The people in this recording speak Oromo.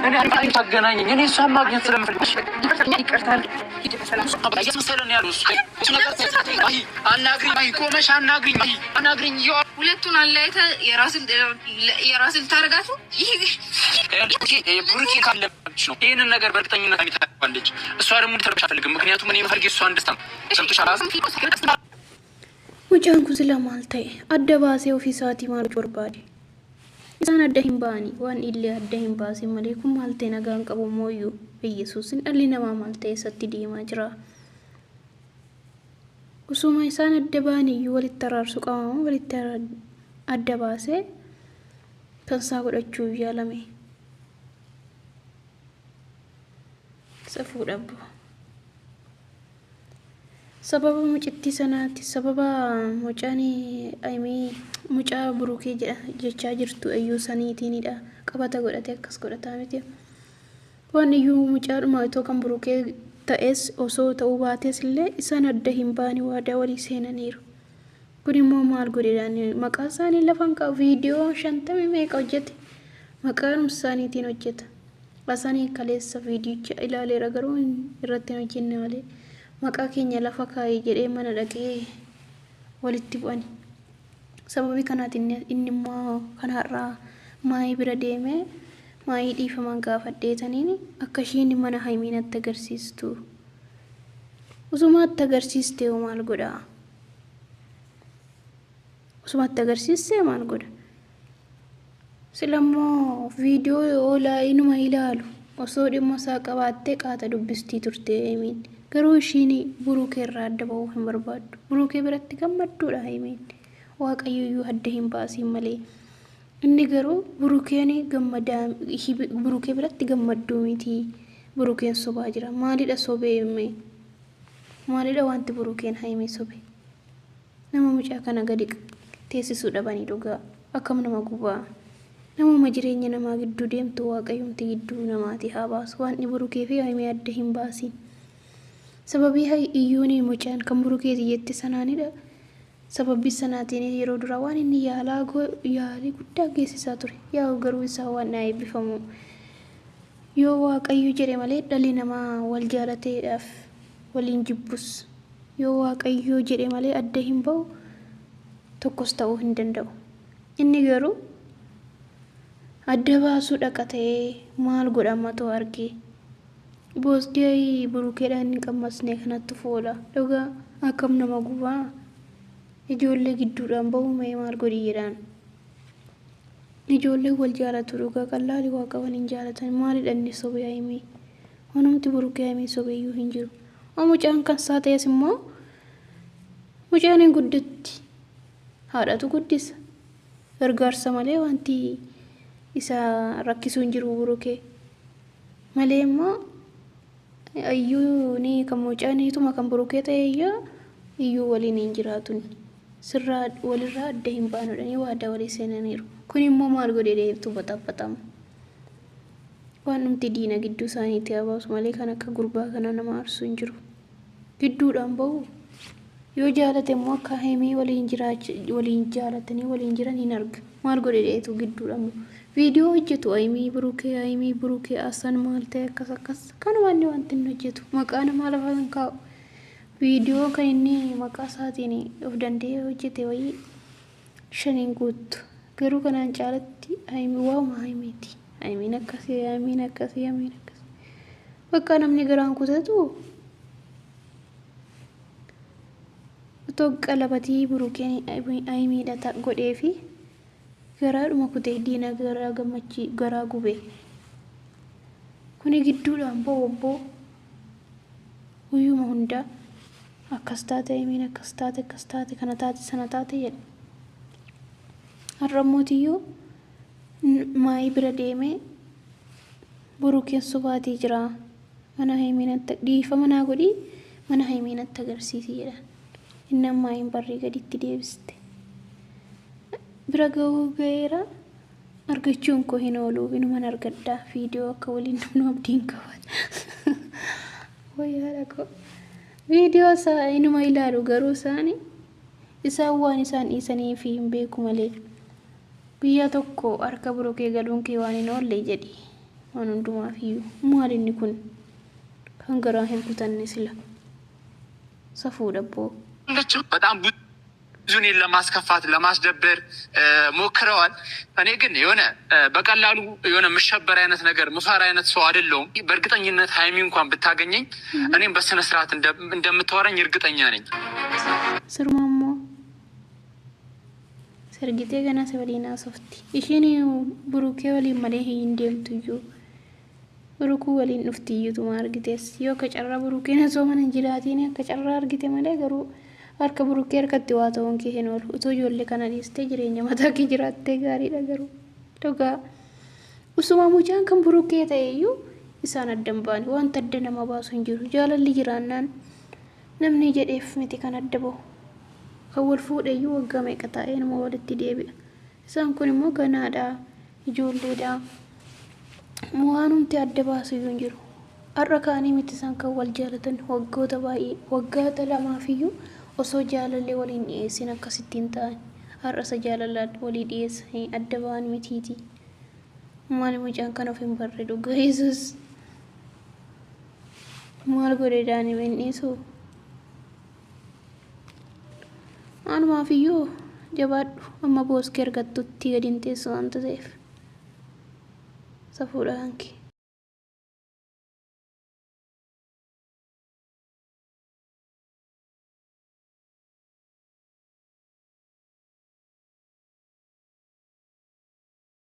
እኔ ታገናኘኝ እኔ እሷን ማግኘት ስለምፈልግ አናግሪኝ፣ ቆመሽ አናግሪኝ፣ አናግሪኝ። ሁለቱን አለያይተህ የራስን ልታደርጋት ብሩኬ ካለች ነው ይህንን ነገር በእርግጠኝነት ታለች። እሷ ደግሞ እንድትረብሽ አልፈልግም። ምክንያቱም እኔ የምፈልግ የእሷን ደስታ ነው። ሰምቶሻል? Mucaan kun sila maal ta'e adda baasee ofiisaatii maal barbaade? Isaan adda hin ba'anii waan illee adda hin baasin malee kun maal ta'e nagaan qabu mooyyuu Iyyasuusin dhalli namaa maal ta'e isatti deemaa jira. Osuma isaan adda ba'an iyyuu walitti araarsu qabama walitti adda baasee kan isaa godhachuu yaalame. Safuu dhabbu. Sababa mucittii sanaatti sababa mucaan Ayimii mucaa Burukee jedha jechaa jirtu iyyuu saniitiinidha. Qabata godhatee akkas godhataa miti. Waan iyyuu mucaadhuma itoo kan Burukee ta'es osoo ta'uu baates illee isaan adda hin baane waadaa walii seenaniiru. Kun immoo maal godhedhaan maqaa isaanii lafan kaa'u viidiyoo 50 meeqa hojjete maqaan isaaniitiin hojjeta. Asanii kaleessa viidiyicha ilaaleera garuu irratti hin hojjenne malee maqaa keenya lafa kaa'ee jedhee mana dhaqee walitti bu'ani. Sababii kanaatiin inni immoo kanarraa maayii bira deemee maayii dhiifaman gaafadheetaniin akka ishiin mana Haymiin natti agarsiistu. Osuma itti agarsiiste maal godhaa? Osuma itti agarsiiste maal godha? Sila immoo viidiyoo oolaa inuma ilaalu osoo dhimma isaa qabaattee qaata dubbistii turte Haymiin. Garuu ishiin Burukee irraa adda ba'uu hin barbaaddu. Burukee biratti gammadduudha Haymiin. Waaqayyo iyyuu adda hin baasiin malee. Inni garuu Burukeen gammadaa Burukee biratti gammadduu miti. Burukeen sobaa jira. Maalidha sobee? Maalidha wanti Burukeen Haymii sobe? Nama mucaa kana gadi teessisuu dhabanii dhugaa akkam nama gubaa. Namuma jireenya namaa gidduu deemtu Waaqayyumti gidduu namaati haa baasu. Waan Burukee fi Haymii adda hin baasiin. Sababii iyyuun mucaan kan Burukeeti jette sanaanidha. Sababii sanaatiin yeroo duraa waan inni yaalaa yaalii guddaa geessisaa ture. Yaa garuu isaa waan naa eebbifamu. Yoo Waaqayyo jedhe malee dhalli namaa wal jaalateedhaaf waliin jibbus yoo Waaqayyo jedhe malee adda hin ba'u tokkos ta'uu hin danda'u. Inni garuu adda baasuu dhaqa ta'ee maal godhamatu argee. Boosdee Burukeedhaan hin qammasne kanatti foola. Dhugaa akkam nama gubaa. Ijoollee gidduudhaan bahu mee maal godhi jedhaan. Ijoolleen wal jaalatu dhugaa qallaalii waa qaban hin jaalatan. Maalidha inni sobee Hayimii? Wanumti Burukee Hayimii sobee iyyuu hin jiru. Mucaan kan isaa ta'es immoo mucaan hin guddatti. Haadhatu guddisa. Gargaarsa malee wanti isa rakkisuu hin jiru Burukee. Malee immoo iyyuu ni kan mucaan ituma kan Burukee ta'e iyyuu waliin hin jiraatu. Sirraa walirraa adda hin baanudhanii waadaa walii seenaniiru. Kun immoo maal godhee deemtu baxaxaxama. Waan dhumti diina gidduu isaaniitti haa baasu malee kan akka gurbaa kana nama aarsu hin jiru. Gidduudhaan bahu yoo jaalate immoo akka Haymii waliin jiraacha waliin jaalatanii waliin jiran hin arga. Maal godhe dheetu gidduudhaan viidiyoo hojjetu Haymii Burukee Haymii Burukee Asan maal ta'e akkas akkas kanuma inni wanti inni hojjetu maqaa namaa lafa hin kaa'u. Viidiyoo kan inni maqaa isaatiin of danda'ee hojjete wayii shaniin guuttu. Garuu kanaan caalatti Haymii waa'uma Haymiiti. Haymiin akkasii Haymiin akkasii Haymiin akkasii. Bakka namni garaan kutatu otoo qalabatii Burukeen Haymiidha godhee fi garaadhuma kutee diina garaa gammachii garaa gube. Kuni gidduudhaan ba'u obboo guyyuma hundaa akkas taate Haymiin akkas taate akkas taate kana taate sana taate jedha. Har'a mootiyyuu maayii bira deemee Burukeen sobaatii jira. Mana Haymiin dhiifama naa godhii mana Haymiin natti agarsiisi jedhan. Inni amma maayiin barrii gaditti deebiste. Bira ga'uu ga'eera. Argachuun koo hin oolu inuman argadhaa viidiyoo akka waliin nu abdiin qaban. Wayyaadha koo. Viidiyoo isaa inuma ilaalu garuu isaani isaan waan isaan dhiisanii fi hin beeku malee. Guyyaa tokko harka Burukee galuun kee waan hin oolle jedhi. Waan hundumaaf iyyuu maal inni kun kan garaa hin kutanne sila safuudha abboo. በጣም ብዙ እኔን ለማስከፋት ለማስደበር ሞክረዋል። እኔ ግን የሆነ በቀላሉ የሆነ የምሸበር አይነት ነገር ምፈራ አይነት ሰው አይደለሁም። በእርግጠኝነት ሀይሚ እንኳን ብታገኘኝ እኔም በስነ ስርዓት እንደምታወራኝ እርግጠኛ ነኝ። Sirumaa immoo sargitee ganaa si waliin haasofti. Isheen Burukee waliin malee hin deemtu iyyuu. Burukuu waliin dhufti iyyuutuma argitees. Yoo akka carraa Burukeen osoo mana hin jiraatiin akka carraa argite malee garuu harka Burukee harkatti waa ta'uun kee hin oolu. Otoo ijoollee kana dhiistee jireenya mataa kee jiraattee gaariidha garuu. Dhugaa. Usuma mucaan kan Burukee ta'e iyyuu isaan adda hin baane. Wanta adda nama baasu hin jiru. Jaalalli jiraannaan namni jedheef miti kan adda bahu. Kan wal fuudhe iyyuu waggaa meeqa taa'ee nama walitti deebi'a. Isaan kun immoo ganaadha, ijoolleedha. Waanumti adda baasu iyyuu hin jiru. Har'a ka'anii miti isaan kan wal jaalatan waggoota baay'ee waggoota lamaaf iyyuu osoo jaalallee waliin dhiyeessin akkasittiin ta'an. Har'a isa jaalala walii dhiyeessanii adda ba'an mitiiti. Maali mucaan kan of hin barre dhugaa Yesuus. Maal godhe daa'ima hin dhiisu? Anumaaf iyyuu jabaadhu amma booskee argattutti gadi hin teessu waanta ta'eef. Safuudha kan kee.